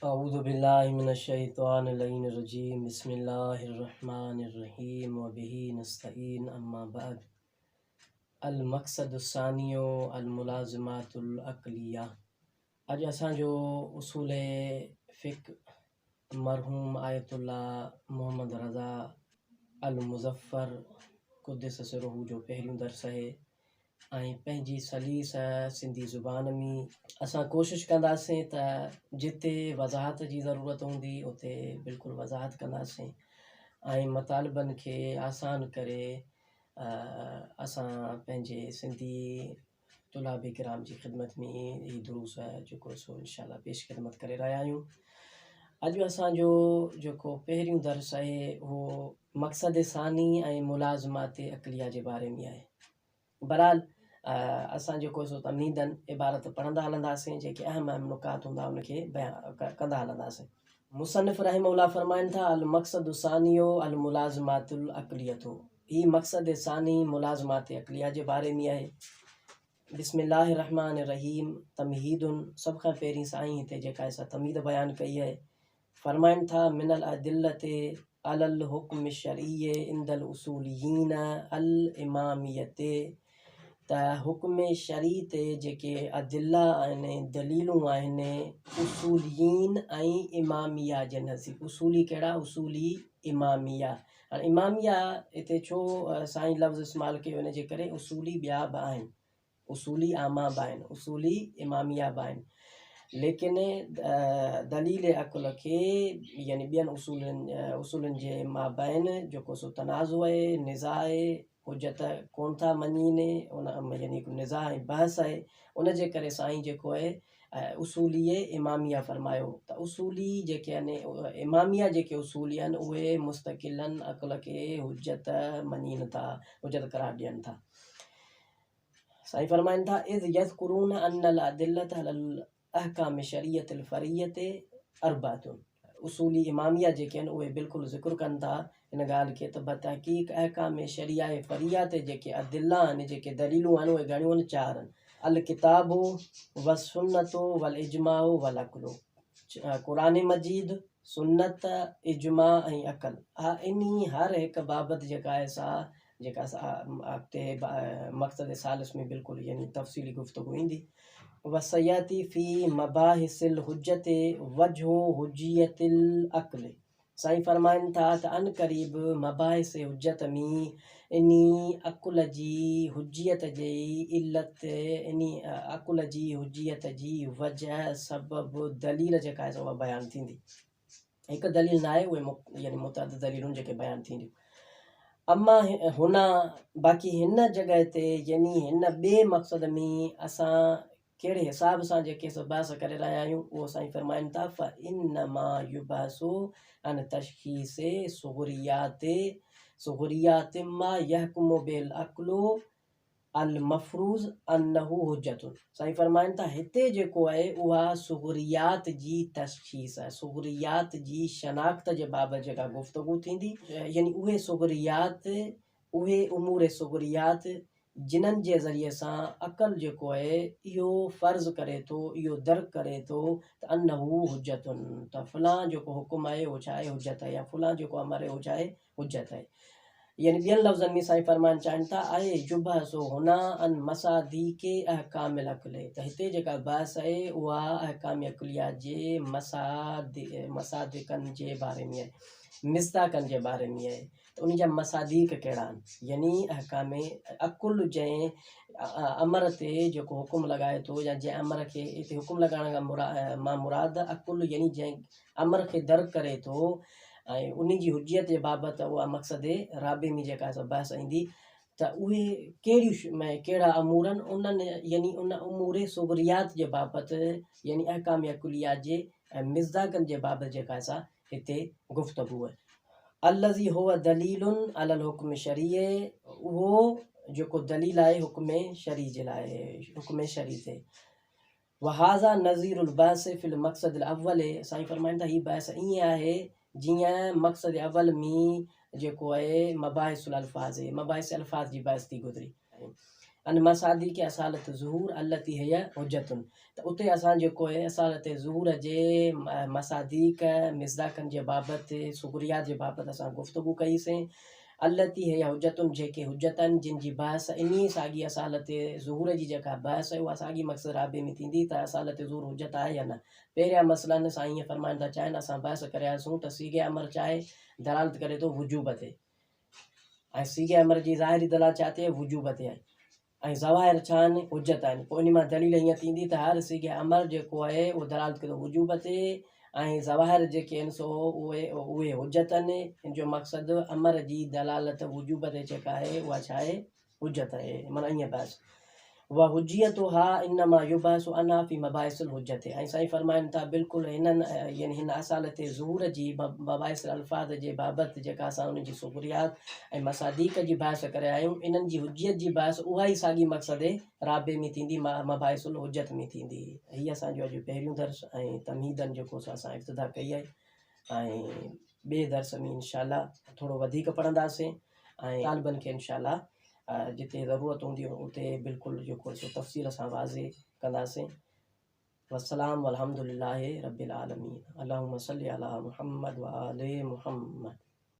اعوذ بالله من الشيطان اللعين الرجيم بسم الله الرحمن الرحيم وبه نستعين اما بعد المقصد الثاني الملازمات العقليه اڄ اسان جو اصول فقه مرحوم آيت الله محمد رضا المظفر قدس سره جو پهريون درس آهي ۽ پنهنجي سليس سنڌي زبان ۾ اسان ڪوشش ڪنداسين ته جتي وضاحت جي ضرورت هوندي اتي بلڪل وضاحت ڪنداسين ۽ مطالبن کي آسان ڪري اسان پنهنجي سنڌي طلاب ڪرام جي خدمت ۾ هي دروس جيڪو سو انشاء الله پيش خدمت ڪري رهيا آهيون. اڄ اسان جو جيڪو پهريون درس آهي اهو مقصد ثاني ۽ ملازمات عقليه جي باري ۾ آهي. بهرحال اسان جيڪو سو تمهيدن عبارت پڙهندا هلنداسين جيڪي اهم اهم نڪات هوندا ان کي بيان ڪندا هلنداسين. مصنف رحمه الله فرمائن ٿا، المقصد الثاني الملازمات العقلية هي مقصد ثاني ملازمات عقليه جي باري ۾ آهي. بسم الله الرحمٰن الرحيم تمهيد سڀ کان پهرين سائين هتي جيڪا سا تمهيد بيان ڪئي آهي فرمائن ٿا، من الادلة علي الحڪم الشرعي عند الاصوليين الامامية ته حڪم شرعي تي جيڪي ادله آهن، دليلون آهن، اصوليين ۽ اماميه جي نزديڪ، اصولي ڪهڙا؟ اصولي اماميه. هاڻي اماميه هتي ڇو سائين لفظ استعمال ڪيو ان جي ڪري اصولي ٻيا به آهن. اصولي عامه به آهن، اصولي اماميه به آهن، ليڪن دليل عقل کي يعني ٻين اصولن اصولن جي مابين جيڪو سو تنازع آهي، نزاع آهي، حجت ڪونه ٿا مڃين، ان يعني هڪ نزاع ۽ بحث آهي، ان جي ڪري سائين جيڪو آهي اصولي اماميه فرمايو ته اصولي جيڪي آهن اماميه جيڪي اصولي آهن اهي مستقلاً عقل کي حجت مڃين ٿا، حجت قرار ڏين ٿا. سائين فرمائن ٿا، اذ يذڪرون ان الادلة علي الاحڪام الشرعية الفرعية اربعة اصولي اماميه جيڪي آهن اهي بلڪل ذڪر ڪن ٿا ان ڳالهه کي ته بتحقيق احڪام شريعه فرعيه تي جيڪي ادله آهن جيڪي دليلون آهن اهي گهڻيون آهن چار آهن الڪتاب والسنة والاجماع والعقل قرآن مجيد، سنت، اجماع ۽ عقل اها انهي هر هڪ بابت جيڪا آهي سا جيڪا اڳتي مقصد ثالث ۾ بلڪل يعني تفصيلي گفتگو ايندي. وسياتي في مباحث الحجت وجه حجيت العقل سائين فرمائن ٿا ته عنقريب مباحث حجت ۾ انهي عقل جي حجيت جي علت انهي عقل جي حجيت جي وجه سبب دليل جيڪا آهي سا اها بيان ٿيندي. هڪ دليل ناهي اهي يعني متعدد دليلون جيڪي بيان ٿينديون. اما هنا باقي هن جڳهه تي يعني هن ٻئي مقصد ۾ اسان ڪهڙي حساب سان جيڪي سو بحث ڪري رهيا آهيون اهو سائين فرمائن ٿا فانما يبحث عن تشخيص صغريات صغريات ما يحڪم به العقل المفروض انه حجت سائين فرمائن ٿا هتي جيڪو آهي اها صغريات جي تشخيص آهي صغريات جي شناخت جي بابت جيڪا گفتگو ٿيندي يعني اهي صغريات اهي امور صغريات جنن جي ذريعي سان عقل جيڪو آهي اهو فرض ڪري ٿو اهو درڪ ڪري ٿو ته انه حجت ته فلان جيڪو حڪم آهي اهو ڇا آهي حجت آهي يا فلان جيڪو امر آهي اهو ڇا آهي حجت آهي. يعني ٻين لفظن ۾ سائين فرمائڻ چاهين ٿا اي يبحث هنا عن مصاديق احڪام العقل ته هتي جيڪا بحث آهي اها احڪام عقليه جي مصادقن جي باري ۾ آهي مصداقن جي باري ۾ آهي ته انهي جا مصاديق ڪهڙا آهن يعني احڪام عقل جنهن امر تي جيڪو حڪم لڳائي ٿو يا جنهن امر کي هتي حڪم لڳائڻ کان مان مراد عقل يعني جنهن امر کي درڪ ڪري ٿو ۽ انهي جي حجيت جي بابت اها مقصد رابع ۾ جيڪا سا بحث ايندي ته اهي ڪهڙيون ڪهڙا امور آهن انهن يعني ان امور صغريات جي بابت يعني احڪام عقليه جي مصداقن جي بابت جيڪا سا هتي گفتگو آهي. الذي هو دليل علي الحڪم الشرعي اهو جيڪو دليل آهي حڪم شرعي جي لاء حڪم شرعي تي. وهذا نظير البحث في المقصد الاول سائين فرمائن ٿا هي بحث ائين آهي جيئن مقصد اول ۾ جيڪو آهي مباحث الالفاظ مباحث الفاظ جي بحث ٿي گذري. عن مصاديق اصالة الظهور التي هي حجة ته اتي اسان جيڪو آهي اصالة ظهور جي مصاديق، مصداقن، جي بابت، صغريات جي بابت اسان گفتگو ڪئي سين، التي هي حجة جيڪي حجت آهن جن جي بحث انهي ساڳي اصالة ظهور جي جيڪا بحث آهي اها ساڳي مقصد رابع ۾ ٿيندي ته اصالة ظهور حجت آهي يا نه. پهريان مسئلن سائين ائين فرمائڻ ٿا چاهين اسان بحث ڪرياسون ته صيغه امر چاهي دلالت ڪري ٿو وجوب تي. ۽ صيغه امر جي ظاهري دلالت ڇا تي آهي؟ وجوب تي آهي ۽ ظواهر ڇا آهن؟ حجت آهن. پوء انهي مان دليل هيئن ٿيندي ته هر صيغه امر جيڪو آهي اهو دلالت ڪندو وجوب تي ۽ ظواهر جيڪي آهن سو اهي اهي حجت آهن. ان جو مقصد امر جي دلالت وجوب تي جيڪا آهي اها ڇا آهي؟ حجت آهي. معنيٰ ائين بحث وحجيتها انما يبحث عنها في مباحث الحجت ۽ سائين فرمائن ٿا بلڪل هنن يعني هن اصالت ظهور جي مباحث الالفاظ جي بابت جيڪا اسان انهن جي صغريات ۽ مصاديق جي بحث ڪري آيا آهيون انهن جي حجيت جي بحث اها ئي ساڳي مقصد رابع ۾ ٿيندي مباحث الحجت ۾ ٿيندي. هي اسان جو اڄ پهريون درس ۽ تمهيدن جيڪو سو اسان ابتدا ڪئي آهي ۽ ٻئي درس ۾ انشاء الله ٿورو وڌيڪ پڙهنداسين ۽ طالبن کي انشاء الله جتي ضرورت هوندي اتي بلڪل جيڪو سو تفصيل سان واضح ڪنداسين. والسلام والحمد لله رب العالمين اللهم صل علي محمد وآل محمد.